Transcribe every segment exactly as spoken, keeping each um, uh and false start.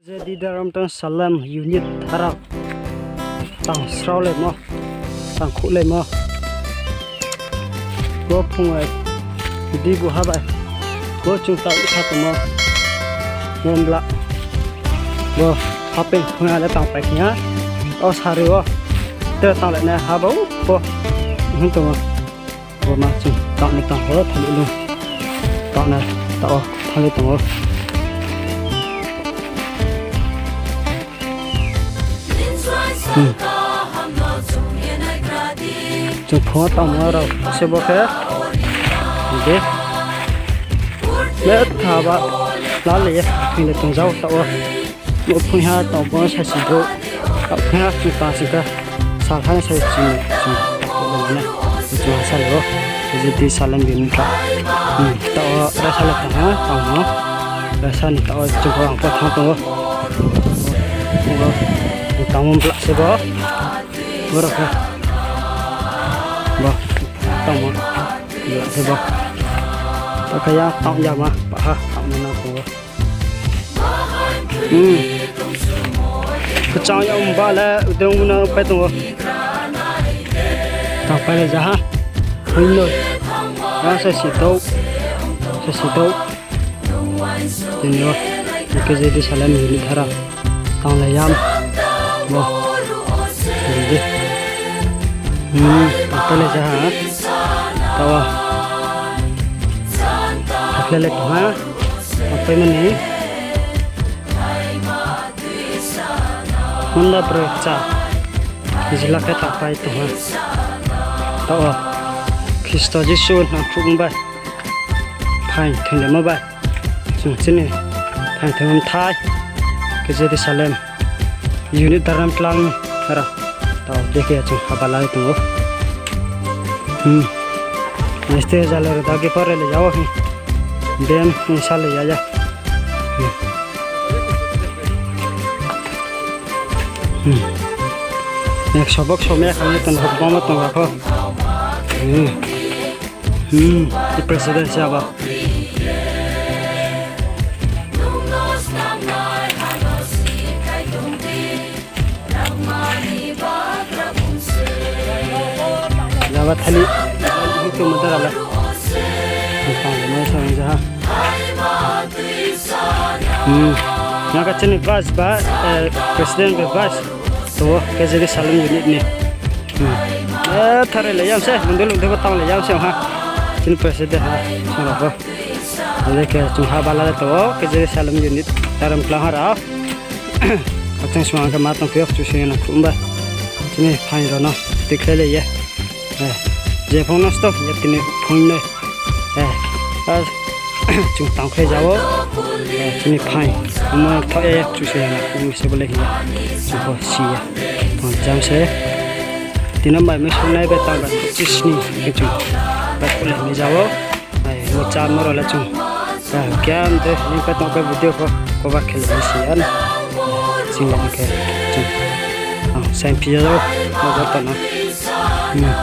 K J D Dharamtala Salem unit thara tang sraolaimo, tang khouhlaimo. Bo phung ai di buha bai. Bo chung tang sa tongmo. Bo bla. Bo hapeng phung ya le tang pai khna. O sari o. Te tang le na ha bo. Bo. Hing tongmo. Bo ma chung tang ni tang ho thali lung. Tang na ta o thali tong o. Hmm. Chung phung tangmo rao se bo khe. Di. Le thaba. La le ye. Hing le tong jao ta o. Bo phung ha tang bo sa si do. Tang phung ha chung tang sing kha. Sal ha ni sa si ni. Chung. Chung ha sa le o. K J D Salem unit ka. Hmm. Ta o ra sa le tang ha. Tang no. Ra sa ni ta o chung ko ang pa thang tong o. Bo, bo tangmo bla se bo. Bo rao khe. Bo, tangmo bla se bo. Ta khe ya tang ya ma, pa ha, tangmo na tong o. Hmm. Kchang ya mba le, udeng muna pai tong o. Tang pai le ja ha. Hoi no. Ya sa si tau. Sa si tau. Tini yo, K J D Salem unit thara. Tang le yam. Bo. Di. Hmm, tang pai le ja ha. Ta o. Tang pai le tong ha. Tang pai mani. Honda broi cha. Jila khe tang pai tong ha. Ta o. Khristo Jisu nang phuh bai. Phaing thoinglemo bai. Chung chini phaing thoinglemo thai. K J D Salem. Unit Dharamtala ni rao. Tao, je khe chung haba lai tong o. Hmm. Nai ste jale rao dagi pore le jao hi. Dem, sa le ya ya. Hmm. Hmm. Ek sobok somya kami tong hok bama tong rakho. Hmm. Hmm, i president siya ba. Jaba thani, itu madara la. Tang le mai sa jaha. Hmm. Naka chini vice ba, eh, president ba vice. To, K J D Salem unit ni. Hmm. Eh, thare le yam se, mundul mundul tang le yam se ha. Chini president ha, sung rao bo. Ade khe chung ha bala le to, K J D Salem unit, Dharamtala ha rao. Kachang sung ang khe ma tong phi, chung sung na khum ba. Chini phaing rao no, tikhlai le ye. Eh, je phung no stop, ye tini phung no. Eh, ah, chung tang khlai jao. Eh, chini phaing. Omo tho ye, chung se ya na, omo se bo le hi ya. Chung pho si ya. Tang jam se. Tini mai mi sung nai be tang ba chisni ke chung. Ba kule mi jao. Ai, mo cha mo ro le chung. Sa kiam de, ni ka tong ka video ko, ko ba khel ni si an. Sing le ke chung. Ang sen pi jao. Mo ba ta na. Hmm.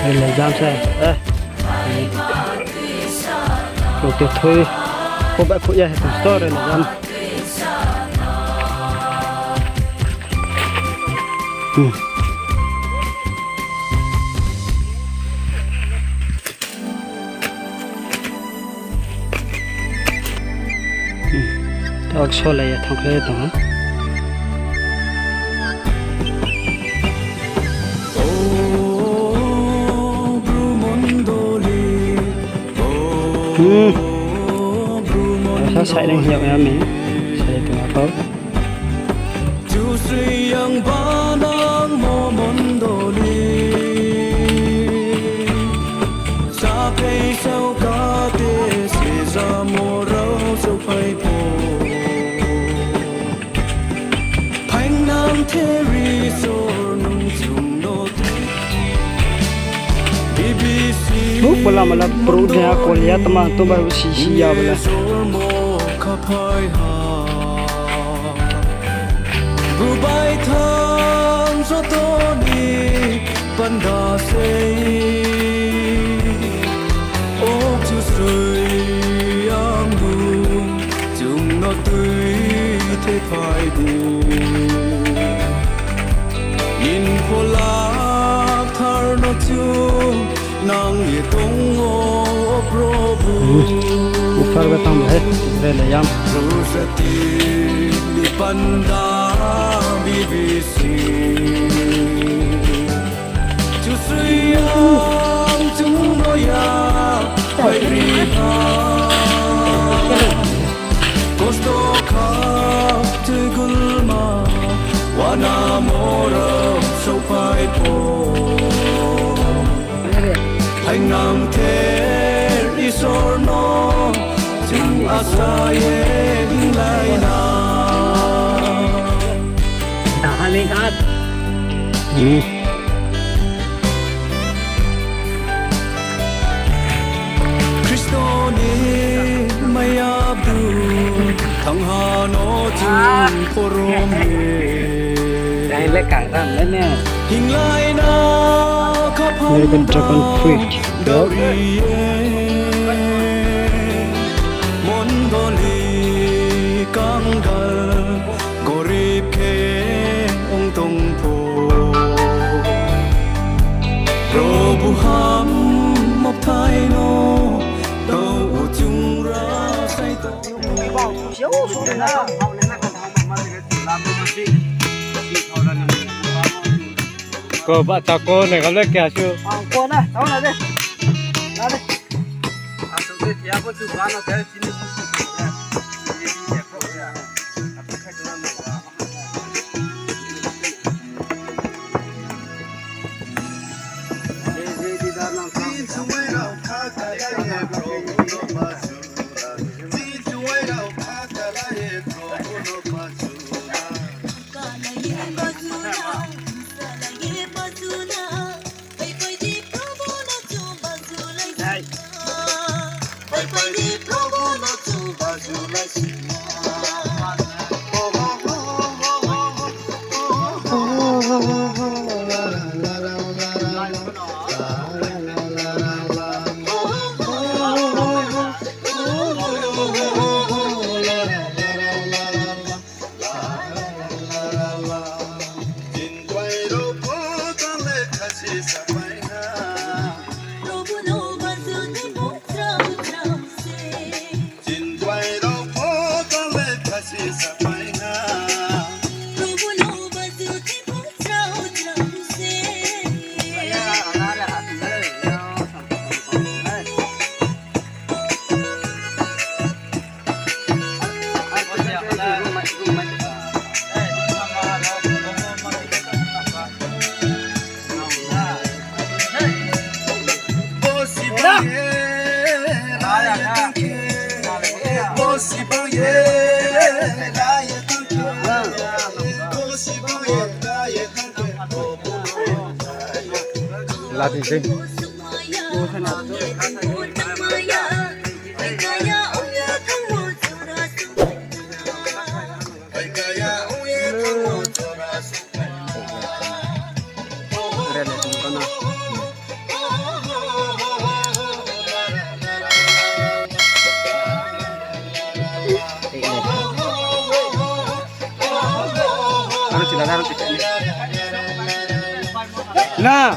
Rela jam sa, eh. Ko ke thoi. Ko ba ko ya he store rela jam. Hmm. Hmm. Tok solai ya thangkhlai tong ha. Hmm. Asa sai nang hiak ya mi. Sai tong ha kau. Jusri yang banang mo mondoli. Saphei sao kate sejamo rao saophai pho. Phaingnang theri sor nung chung no tui. B B C. Bo bala mala pro de a kolia tma to ba si si ya bala. Sor mo khaphai ha. Bubai thang joto ni panda sei. O Kchusoyang. Tui the phai di. Nin phola thar no chu nang ye tong o, o Prabhu. Upar ga tang he, re le yam. Rosati ni panda bibisi. Chusui ang chung no ya, pai ri ha. Kosto kha tui gulma, wana mora sopai po. Phaingnang ther Isor no, chung asa ye hinglai na. Tahan ni hat. Hmm. Khristo ni maya bu thangha no chung porom ye. Dai le kang ram le ne. Hinglai na khaphang American Dragon Fruit. Dauri ye. Mondoli kanggal. Gorip khe ong tong pho. Prabhu ham mokthai no, tau chung ra sai tong. Ko ba ta ko ne ka le kya chu. Ko na, tau na de. Na de. Lati sing. Na.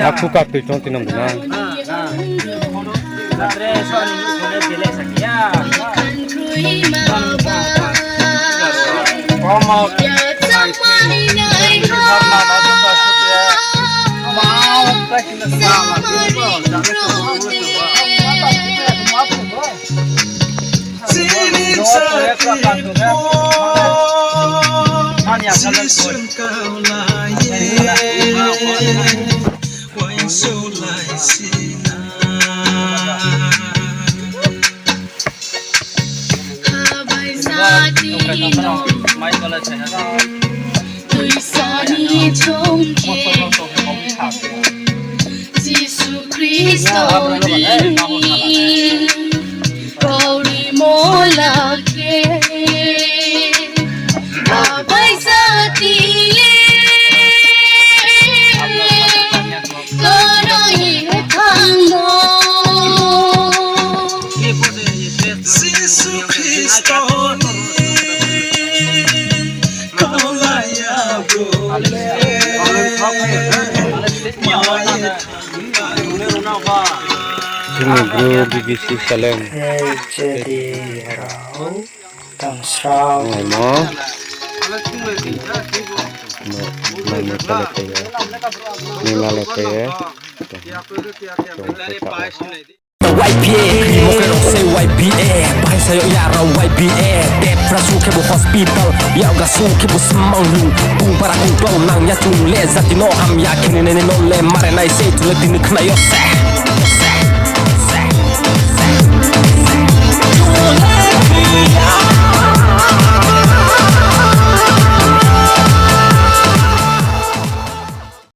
Akhu ka tui chong tinam dina. Tuisa ni chong khe Jisu Khristo ni kaurimo la khe abaisa ti ye karo ye thang no. Jisu Khristo ni kaulaya bro le maye thang. Chini bro B B C Salem. Hei, chedi rao, tangsrao. Naimo. Naimo tale tei ye. Nima le tei ye. Y P A, krimo khe rao se Y P A, bahai sa yo ya rao Y P A, tepra su khebu hospital, yakga su khebu smang lung, bung para kung tong nang ya chung le jati no hamya khe ni nai ni no le mare nai se chung le tini khna yo se.